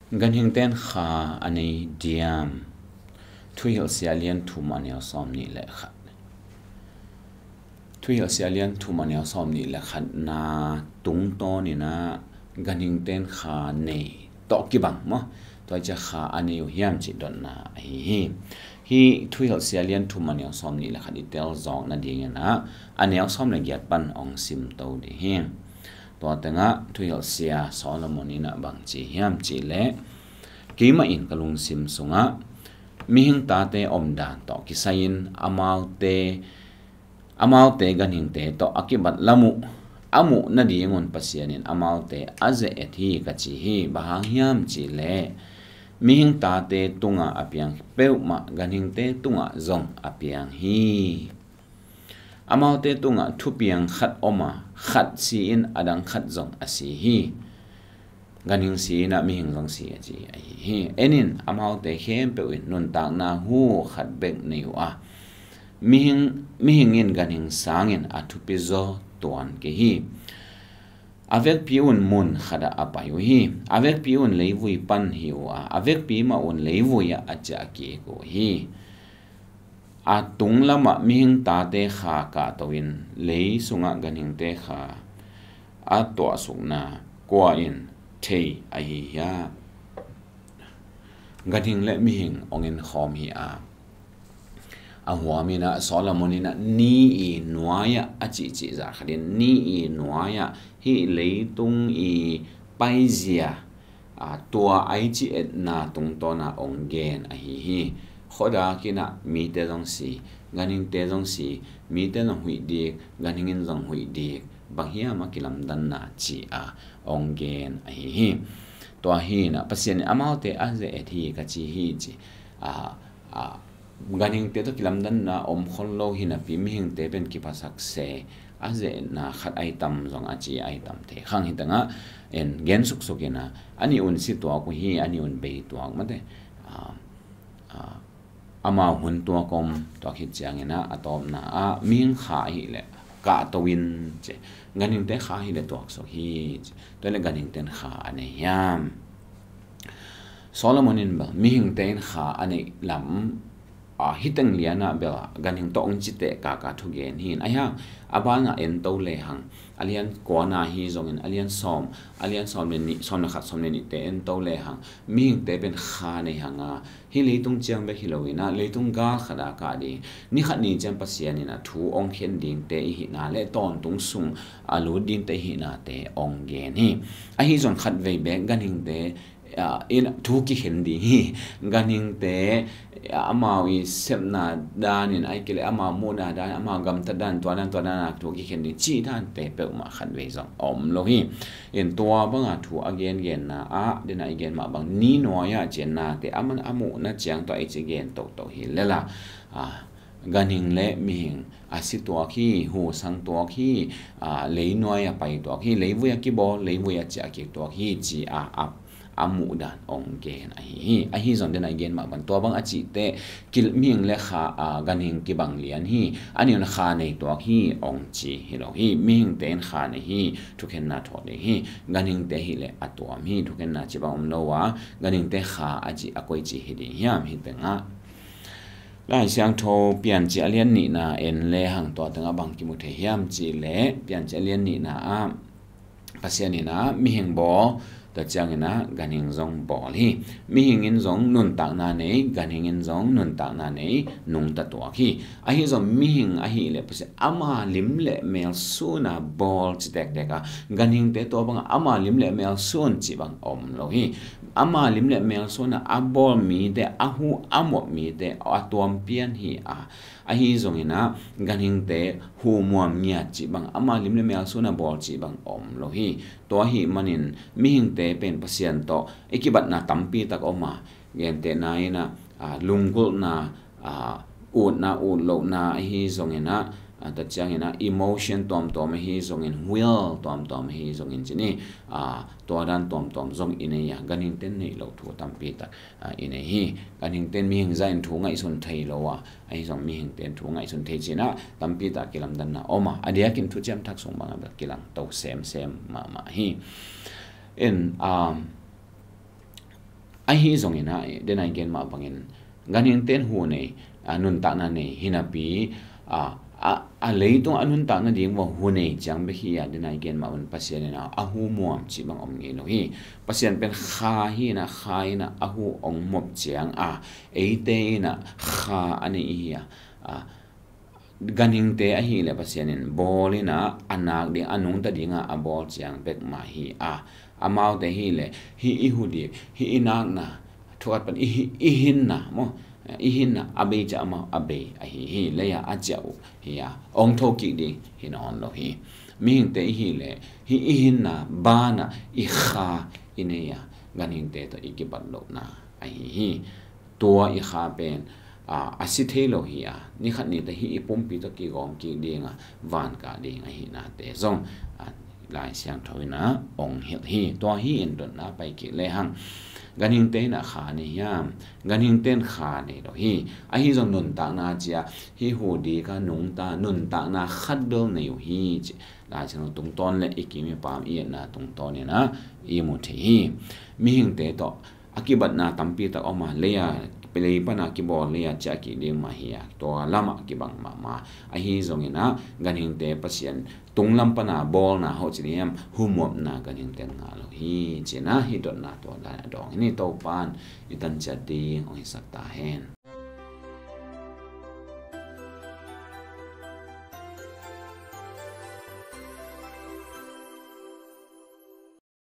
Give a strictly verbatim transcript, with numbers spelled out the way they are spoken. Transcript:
Ganhingte'n kha a nei diam? Thuhilhsia lian thum a neu sawm nih le khat. Thuhilhsia lian thum a neu sawm nih le khatna tungtawnin ah ganhingte'n kha nei tawh kibang maw, tua ciang kha a nei uh hiam cih dotna ahi hi. Hih Thuhilhsia lian thum a neu sawm nih le khat i tel zawk nadingin ah a neu sawm le giat pan hong simto ding hi. Tua tengah Thuhilhsia Solomon in ah bang ci hiam cih leh, keimah in ka lungsim sungah mihing tate omdan tawh kisai-in amaute, amaute ganhingte tawh a kibat lam uh a muh nadingun Pasian in amaute a ze-et hi ka ci hi. Bang hang hiam cih leh mihing tate tungah a piang peuhmah ganhingte tungah zong a piang hi. Amaute tungah thupiang khat om a, khat si-in a dang khat zong a si hi. Ganhing si-in ah mihing zong si a ci ahi hi. En in, amaute khempeuh in nuntakna hu khat bek nei uh a, mihing, mihing in ganhing sangin a thupi zaw tuan kei hi. A vekpi un mun khatah a pai uh hi. A vekpi un leivui pan hi uh a, a vekpi mah un leivui ah a ciah kik uh hi. A tung lamah mihing tate kha kahto-in lei sungah ganhingte kha a tuahsukna kua in thei ahi hiam? Ganhing le mihing hong en khawm hi a, a huam in ah Solomon in ah ni i nuai-ah a cihcih zah khatin ni i nuai-ah hih leitung i paizia, a, tua a i ci etna tungtawn ah hong gen ahi hi. Khuadak in ah mite zong si, ganhingte zong si, mite zong huih dik, ganhing in zong huih dik, bang hiam a kilamdanna ci a hong gen ahi hi. Tua hi in ah Pasian in amaute a ze-et hi ka ci hi ci. A, a, ganhingte tawh kilamdanna om khol lo hi napi mihingte pen kiphasak se a ze-etna khat a i tam zong a ci a i tam thei khang hi tengah en gen suksuk in ah a nih un si tuak uh hi, a nih un bei tuak mate. A, a, amau hun tuak om, tuak hi ciangin ah a tawpna ah mihing kha ahih leh kahto in ci, ganhingte kha ahih leh tuaksuk hi ci. Tua leh ganhingte'n kha a nei hiam? Solomon in bel mihingte in kha a neih lam, a, hih teng lianah bel ganhing tawh hong ci teh kaka thugen hi in, ahi hang a banah en to lehang a lian kuana hi zongin a lian sawm, a lian sawm le nih, sawm le khat, sawm le nihte en to lehang mihingte pen kha nei hang a, hih leitung ciang bek hi lo in ah leitung gal khat a kah ding, ni khat ni ciang Pasian in ah thu hong khen dingte i hihna le tawntung sung a lut dingte i hihnate hong gen hi. Ahi zong khatvei bek ganhingte, a, in thu kikhen ding hi. Ganhingte, a, amau i sepna danin, ahih kei leh amau muhna dan, amau gamtat dan, tua dan, tua dan a thu kikhen ding cih dante peuhmah khatvei zong om lo hi. In tua banga thu a gengenna ah, den a i gen mah bang ni nuai-ah ciannate a man a muhna ciang tawh a i ci gen tohtoh hi lel a, a, ganhing le mihing a si tuak hi, husang tuak hi, a, leinuai a pai tuak hi, leivui a kibawl, leivui a ciah kik tuak hi ci a, a, a muh dan hong gen ahi hi. Ahi zong den a i gen mah bang tua bang a cih teh kil-, mihing le kha, a, ganhing kibang lian hi. A nih un kha nei tuak hi hong ci hi lo hi. Mihingte in kha nei hi, thukhenna thuak ding hi. Ganhingte ahih leh a tuam hi, thukhenna ci bang om lo a, ganhingte kha a cih a koi ci hi ding hiam hih tengah? Lai Siangtho Piancil a lian nihna en lehang tua tengah bang kimu thei hiam cih leh Piancil a lian nihna ah Pasian in ah mihing bawl, tua ciangin ah ganhing zong bawl hi. Mihing in zong nuntakna nei, ganhing in zong nuntakna nei, nungta tuak hi. Ahi zong mihing ahih leh Pasian ama lim le mel sun a bawl ci tektek a, ganhingte tua bangah ama lim le mel sun cih bang om lo hi. Ama lim le mel sun a a bawl mite, a hu a muap mite a tuam pian hi a, ahi zongin ah ganhingte hu muam ngiat cih bang, ama lim le mel sun a bawl cih bang om lo hi. Tua ahih manin mihingte pen Pasian tawh i kibatna tampi tak om a, gentehna in ah, a, lunggulhna, a, utna, utlohna ahi zongin ah, a, tua ciangin ah emotion tuamtuam ahi zongin, will tuamtuam ahi zongin ci ni, a, tua dan tuamtuam zong i nei a, ganhingte'n neih loh thu tampi tak, a, i nei hi. Ganhingte'n mihing zah in thu ngaihsun thei lo a, ahi zong mihingte'n thu ngaihsun thei cih in ah tampi tak kilamdanna om a, a diakin thuciam thak sung bangah bel kilang to semsem mahmah hi. In, um, Ahi zongin ah, denai gen mah bangin, ganhingte in hu nei, a, nuntakna nei, hinapi, a, a, a leitung a nuntakna ding vua hu nei ciang bek hi a, denai gen mah bangin Pasian in ah, a hu muam cih bang om ngei lo hi. Pasian pen kha hi in ah, kha in ah, a hu ong mop ciang a, eite in ah, kha a nei hi a, a, ganhingte ahileh Pasian in bawl in ah, a nak ding, a nungta ding a, a bawl ciang bek mah hi a, amaute hileh, hih i hu dik, hih i nakna, thukhat pan i hi-, i hinna, maw, i hinna, a bei ciang amau a bei ahi hi, lei a a ciah uh hi a, ong tho kik ding hi nawn lo hi. Mihingte ihileh, hih i hinna, ban ah i kha i nei a, ganhingte tawh i kibat lohna ahi hi. Tua i kha pen, a, a si thei lo hi a, ni khat ni teh hih i pumpi tawh kigawm kik ding a, van kah ding ahihnate zong, a, Lai Siangtho in ah ong hilh hi. Tua hi in dotna pai kik lehang, ganhingte in ah kha nei hiam? Ganhingte in kha nei lo hi. Ahi zong nuntakna ci a, hih hu dik a nungta nuntakna khat bel nei uh hi ci, Lai Siangtho tungtawn leh i kim i pam i etna tungtawn in ah i mu thei hi. Mihingte tawh a kibatna tampi tak om a, lei a, lei pan a kibawl lei a ciah kik ding mah hi a, tua lam ah kibang mahmah. Ahi zongin ah, ganhingte Pasian tunglam pan a bawlna, hoh ci ding hiam, humuapna ganhingte in ngah lo hi ci in ah, hih dotna tua dan a dawng hi ni. Topa in i tan ciat ding ong hisak ta hen.